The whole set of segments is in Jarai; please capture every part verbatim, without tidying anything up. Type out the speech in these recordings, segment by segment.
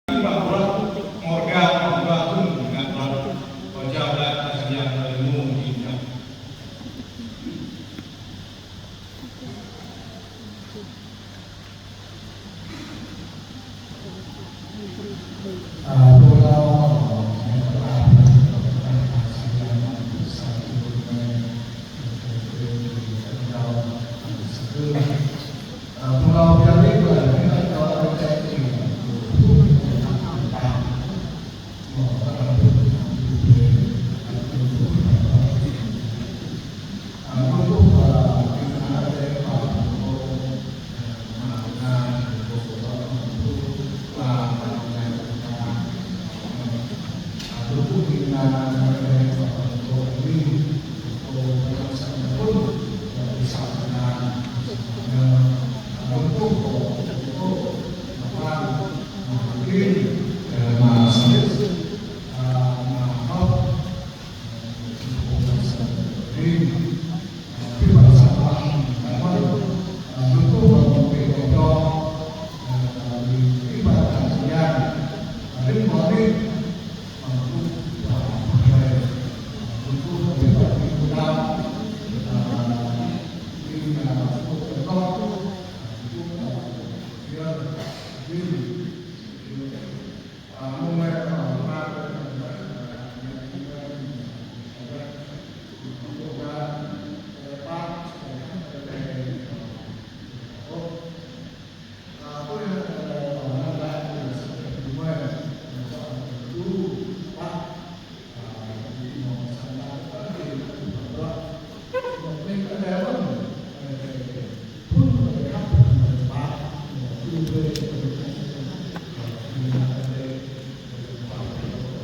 Ƀing bruă, mơ̆ng rơga ƀing bruă, ƀing bruă. Kâo jao laĭ kơ Yang Adai mơ̆ng ƀing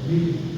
gih.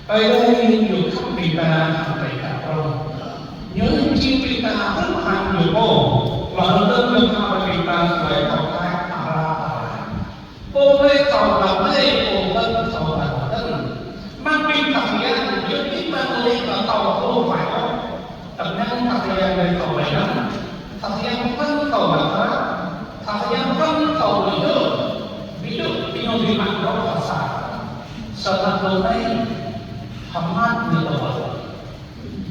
Ơi Adai ñu khăp ƀing ta hăng ƀing ta prŏng. Ñu jing ƀing ta hơ̆k hăng ñu pô. Laih anŭn ñu pha ƀing ta tơlơi thâo thâo amra amra. Pô mơi thâo amra mơi, pô mơi thâo amra mơi. Mă ƀing ta yang ñu ƀing ta mơi ta thâo thâo mơi ôh. Tơnăng ta yang mơi thâo mơi lăng. Ta yang mơi thâo mơi thâo. Ta yang mơi thâo mơi yơh. Ƀiă ƀiă ñu ƀing mă rŏk ta sa. Sa ta thâo mơi. Hơmâo ñu thâo mơi.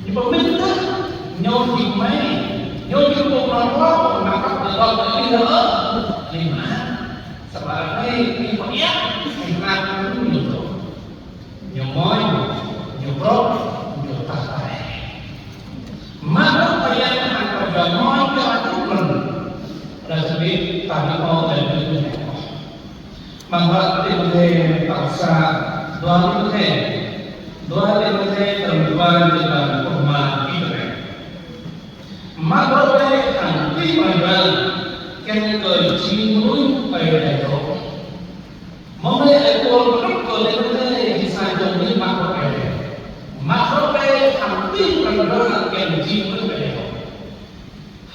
Ñu pơmĭn tah, ñu jing mơi, ñu jing pô mă rŏk, mă rŏk ñu dŏ tơ ih rơ, lima. Samơ̆ mơi, ñu pơiăt, ñu ngă ñu dŏ. Ñu mơi, ñu brŏk, ñu tah tai. Mă rŏk pơiăt, hăng kơ mơi, kơ atuk mơ̆n. Ră sơbĭt, ta ñu mơi, ta ñu mơi. Amăng hră Timôthê tal sa, dua Timôthê, dua Timôthê črăn dua, jơlan pluh rơma, čih tui anai: Mă rŏk bĕ hăng abih bang, kiăng kơ jing mơnuih Ơi Adai dŏ. Mơ̆ng anai ơi Pôl pơtrŭt kơ Timôthê jing sa čô mơnuih mă rŏk Ơi Adai. Mă rŏk bĕ hăng abih bang, kiăng jing mơnuih Ơi Adai dŏ.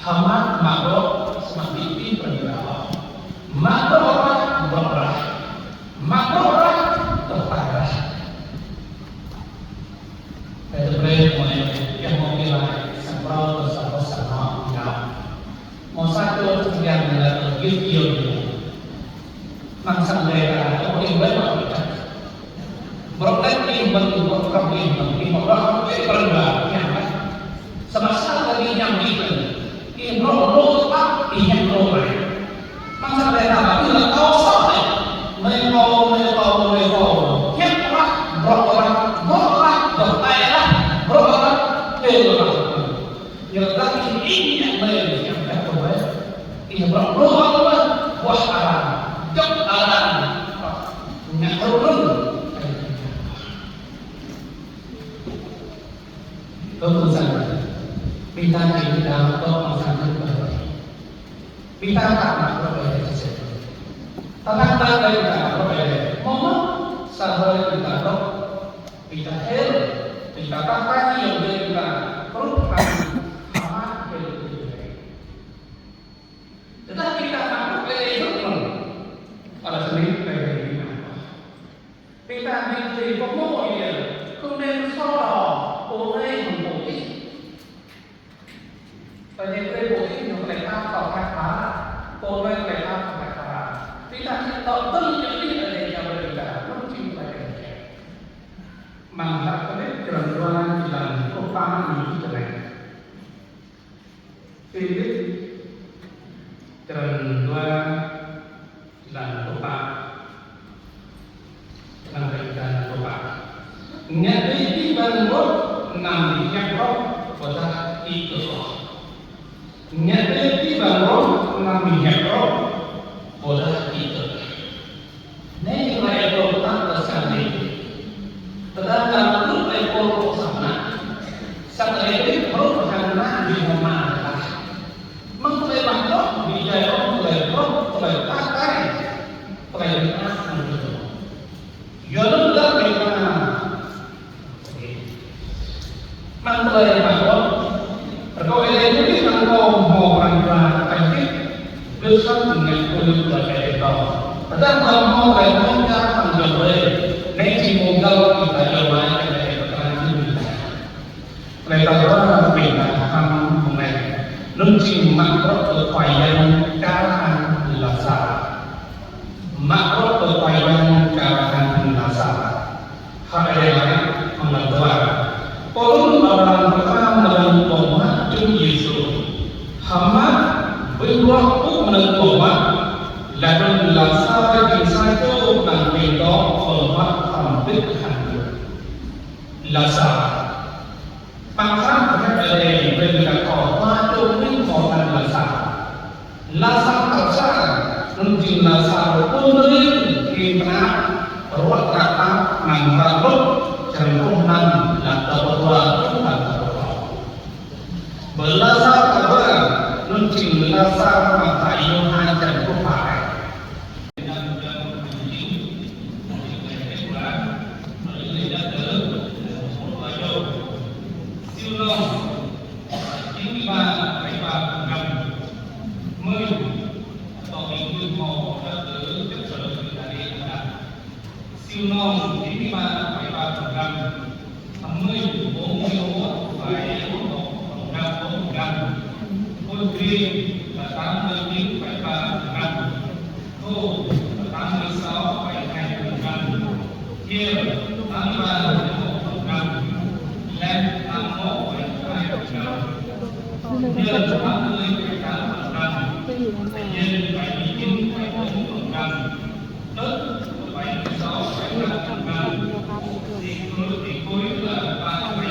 Hơmâo mă rŏk samơ̆ ƀu ƀu pran jua ôh. Mă rŏk rah, brŏk rah. Mă rŏk rah, tơpai rah. Ơi Adai brơi mơi, kiăng mơi ƀu laĭ, samơ̆ rŏk tơ sa boh sang anŏ ngă. Mơ̆ sa čô tơbiă ngă tơ git yơh. Mơ̆ng sang Ơi Adai ta, ôh, ih ƀuh mă rŏk rah. Brŏk lĕ ih mơ̆n, brŏk kăm ih mơ̆n, ih mă rŏk ih pran jua, ñăm lĕ. Samơ̆ sa lagi ñăm ih mơ̆n. Ih brŏk lŏ tơpă, ih ñăm lŏ lĕ. Mơ̆ng sa lĕ ta ƀu lăi kâo soh lĕ. Mơi kâo, mơi kâo, mơi kâo. Ñăm rah, brŏk rah, brŏk rah, brŏk tai rah, brŏk rah, ih lŏ rah. Yua dah ih ñăm mơi, ñăm kơ mơi. Ih brŏk lŏ mơi, buah arăng, djŏp arăng. Ngă rŭng rŭng. Ơ, ƀôn sang. Ƀing ta či ƀing ta dŏ amăng sang anŭn ƀơi. Ƀing ta ăt mă rŏk Ơi Adai sĭt. Tơdang ta ƀing ta mă rŏk Ơi Adai. Mơ̆ mơ̆ sa hrơi ƀing ta dŏ. Ƀing ta hil. Ƀing ta tah ta yơh ƀing ta kruh hăng hơmâo hil ƀing ta. Tơdah ƀing ta mă rŏk Ơi Adai dŏ mơ̆n. Ăt sĭt Ơi Adai ƀing ta. Ƀing ta ƀing ta pơhmu yơh, kơnơ̆ng sô rô, pô anai hăng pô adih. Ơi Adai brơi pô adih ñu tơlơi khăp tơlơi khăp, pô anai tơlơi khăp tơlơi khăp. Ƀing ta či tŏ tơl ñu adih Ơi Adai ñu brơi ƀing ta, anŭn jing tơlơi khăp. Amăng hră Philip črăn dua, jơlan pluh pă ñu čih tui anai. Philip črăn dua, jơlan pluh pă. Jơlan pluh pă. Ngă bĕ abih bang rŏk, anăm hiăp rŏk, ƀôdah ih kơkuh. Ngă bĕ abih bang rŏk, anăm hiăp rŏk, ƀôdah ih kơkuh. Anai ñu laĭ kơ ta tơ sang anai. Tơdah ta hrup ơi Pôl pô sang anai. Sang anai hrup hăng ană ƀing hmâo mơta. Mơ̆ng tơlơi mă rŏk, ƀu djơ̆ ôh tơlơi brŏk, tơlơi tah tai, tơlơi mơak hăng tơlơi. Yua anŭn dah ƀing ta Mơ̆ng tơlơi mă rŏk. Rơkâo Ơi Adai ñu ƀuh mơ̆ng kâo hmâo pran jua tơkai hơdip. Gơ̆ săn ngă tui tơlơi Ơi Adai pơtô. Tơdah ta hmâo tơlơi mơ̆ng kơ hăng jơlan Ơi Adai. Anai či mơ̆ng găl ƀing ta yơh mai kơ Ơi Adai pơtô ñu. Tơlơi ta rơkâo ƀing ta hăng mơ̆ng anai. Anŭn či mă rŏk kơ Khua Yang kar hăng Lazar. Mă rŏk kơ Khua Yang kar hăng Lazar. Hră Ơi Adai laĭ amăng tal dua. Pô anŭn arăng pơkra mơ̆ng ƀơ̆ng huă Yang Yêsu. Hơmâo ƀing ruă pŭ mơ̆ng ƀơ̆ng huă. Laih anŭn Lazar jing sa čô mơ̆ng ƀing dŏ ƀơ̆ng huă hrŏm hơbĭt hăng ñu. Lazar. Pơkra hră Ơi Adai brơi kơ ta thâo dua čô mơnuih mơ̆ng Lazar. Lazar tal sa, anŭn jing Lazar pô mơnuih ƀing pơnap, ruă tơnap tap, amăng hră Luk, črăn pluh năm, lăp tal dua, truh tal dua pluh klâo. Bơ Lazar tal dua, anŭn jing Lazar amăng hră Yôhan črăn pluh pă. Năm črăn pluh năm, anŭn jing Lazar tal dua, anŭn jing Lazar tal dua. là tám mươi chín phẩy ba phần trăm. Thô là tám mươi sáu phẩy hai phần trăm. Chia là tám mươi ba phẩy một phần trăm. Lem tám mươi mốt phẩy hai phần trăm. Nhơn tám mươi phẩy tám phần trăm. Nhân bảy mươi chín phẩy bốn phần trăm. Tức là bảy mươi sáu phẩy năm phần trăm. Thì cuối, thì cuối là ba phẩy